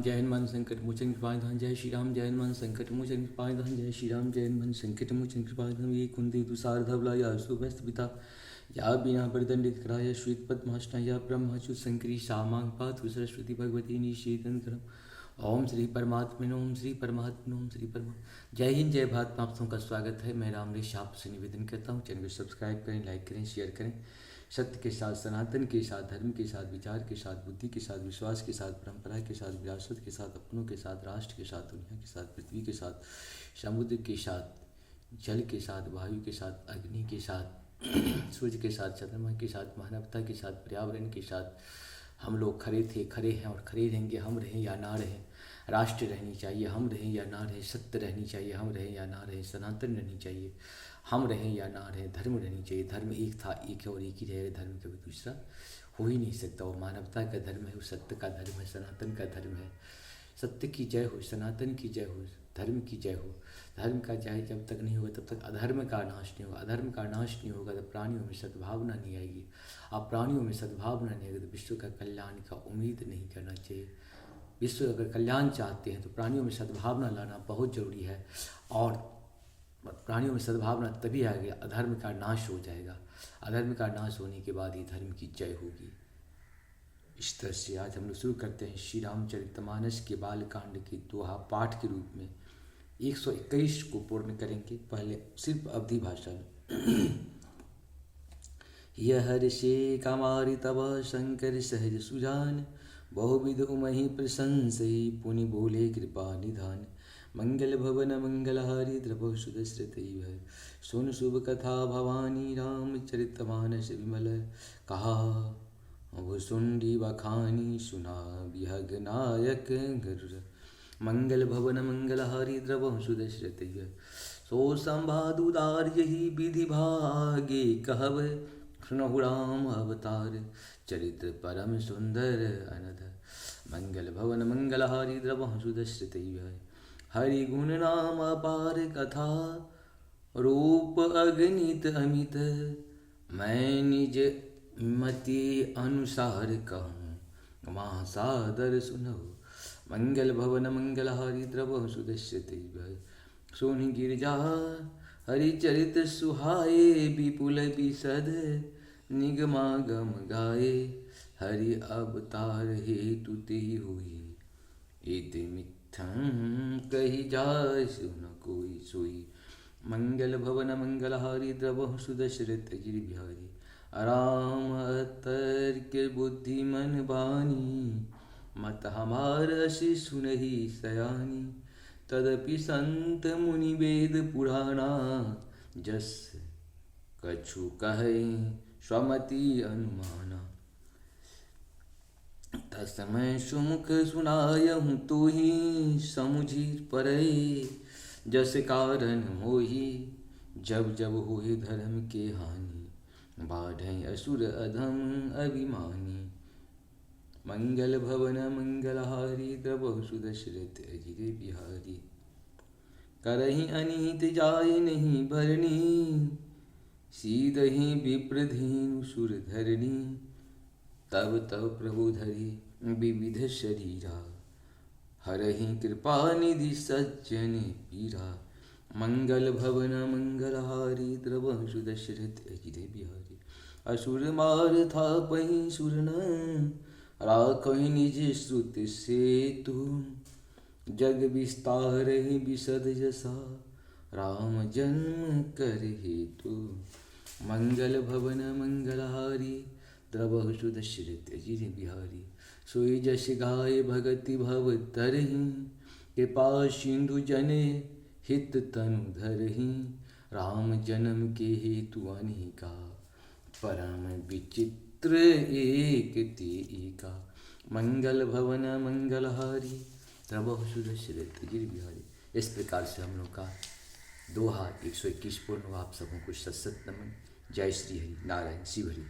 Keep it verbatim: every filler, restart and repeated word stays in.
जय हनुमान संकट मोचन कृपानिधान, जय श्री राम। जय हनुमान संकट मोचन कृपानिधान, जय श्री राम। जय हनुमान संकट मोचन कृपानिधान। ये कुंती दुसार धवला या सुव्यस्त पिता या बिना बरदंड कराया श्वेत पद्मासना या ब्रह्माचु संकरी सामांग पातु सरस्वती भगवती निषेधन करम। ओम श्री परमात्मन, ओम श्री परमात्मन, ओम श्री परमा। जय हिंद, जय भारत, आप सबका स्वागत है। मैं रामरेश आपसे निवेदन करता हूँ, चैनल को सब्सक्राइब करें, लाइक करें, शेयर करें। सत्य के साथ, सनातन के साथ, धर्म के साथ, विचार के साथ, बुद्धि के साथ, विश्वास के साथ, परंपरा के साथ, विरासत के साथ, अपनों के साथ, राष्ट्र के साथ, दुनिया के साथ, पृथ्वी के साथ, समुद्र के साथ, जल के साथ, वायु के साथ, अग्नि के साथ, सूर्य के साथ, चंद्रमा के साथ, मानवता के साथ, पर्यावरण के साथ हम लोग खड़े थे, खड़े हैं और खड़े रहेंगे। हम रहें या ना रहें, राष्ट्र रहनी चाहिए, हम रहें या ना रहें, सत्य रहनी चाहिए, हम रहें या ना रहें, सनातन रहनी चाहिए, हम रहें या ना रहें, धर्म रहनी चाहिए। धर्म एक था, एक है और एक ही रहेगा। धर्म कभी दूसरा हो ही नहीं सकता। वो मानवता का धर्म है, वो सत्य का धर्म है, सनातन का धर्म है। सत्य की जय हो, सनातन की जय हो, धर्म की जय हो। धर्म का जय जब तक नहीं होगा, तब तक अधर्म का नाश नहीं होगा। अधर्म का नाश नहीं होगा, तब प्राणियों में सद्भावना नहीं आएगी। अब प्राणियों में सद्भावना नहीं आएगी, तो विश्व का कल्याण का उम्मीद नहीं करना चाहिए। विश्व अगर कल्याण चाहते हैं, तो प्राणियों में सद्भावना लाना बहुत जरूरी है। और प्राणियों में सद्भावना तभी आएगी, अधर्म का नाश हो जाएगा। अधर्म का नाश होने के बाद ही धर्म की जय होगी। इस तरह से आज हम लोग शुरू करते हैं श्री रामचरितमानस के बालकांड के दोहा पाठ के रूप में एक सौ इक्कीस को पूर्ण करेंगे। पहले सिर्फ अवधी भाषा में। यह हर्षे कमारि तव शंकर सहज सुजान, बहुविध उमहि प्रशंसहि पुनि बोले कृपा निधान। मंगल भवन मंगलहारी द्रवहु सुदशरथ भय। सुन शुभ कथा भवानी रामचरितमानस विमल। कहा भुसुंडी बखानी सुना विहग नायक गरुर। मंगल भवन मंगलहारी द्रवहु सुदशरथ भय। सो संवाद उदार यही विधि भागे कहब सुनहु राम अवतार। चरित्र परम सुंदर अनध। मंगल भवन मंगलहारी द्रवहु सुदशरथ भय। हरि गुण नाम अपार कथा रूप अगणित अमित। मैं निज मति अनुसार कहूँ वहाँ सादर सुनहु। मंगल भवन मंगलहारी द्रवहु सुदशरथ भय। सुनि गिरिजा हरि चरित सुहाए विपुल विशद निगमागम गाए। हरि अवतार हेतु तेहि होई इति मिथ्यं कहि जासु न कोई सोई। मंगल भवन मंगलहारी द्रवहु सुदशरथ अजिर बिहारी। राम अतर्क बुद्धि मन बानी मत हमार असी सुनहि सयानी। तदपि संत मुनि वेद पुराना जस कछु कहै स्वमति अनुमाना। तस मैं सुमुख सुनायहु तोहि समुझि परै जस कारण मोहि। जब जब होहि धर्म के हानि बाढ़ै असुर अधम अभिमानी। मंगल भवन मंगलहारी द्रवहु सुदशरथ अजिर बिहारी। करहि अनिहित जाय नहीं भरनी सीदहि विप्र धेनु सुर धरनी। तब तब प्रभु धरि विविध शरीरा हरहि कृपा निधि सज्जन पीरा। मंगल भवन मंगलहारी द्रवहु सुदशरथ अजिर बिहारी। असुर मार थापहि सुरन राखहि निज श्रुति सेतु। जग विस्तारहि विशद जसा राम जन्म कर हेतु। मंगल भवन मंगलहारी द्रवहु सुदशरथ अजिर बिहारी। सोई जस गाय भगति भव तरही कृपा सिंधु जन हित तनु धरही। राम जन्म के हेतु अनेका परम विचित्र एक ते एका। मंगल भवन मंगलहारी द्रवहु सुदशरथ अजिर बिहारी। इस प्रकार से हम लोग का दोहा एक सौ इक्कीस पूर्ण हुआ। आप सबों को सत सत नमन। जय श्री हरि नारायण शिव हरि।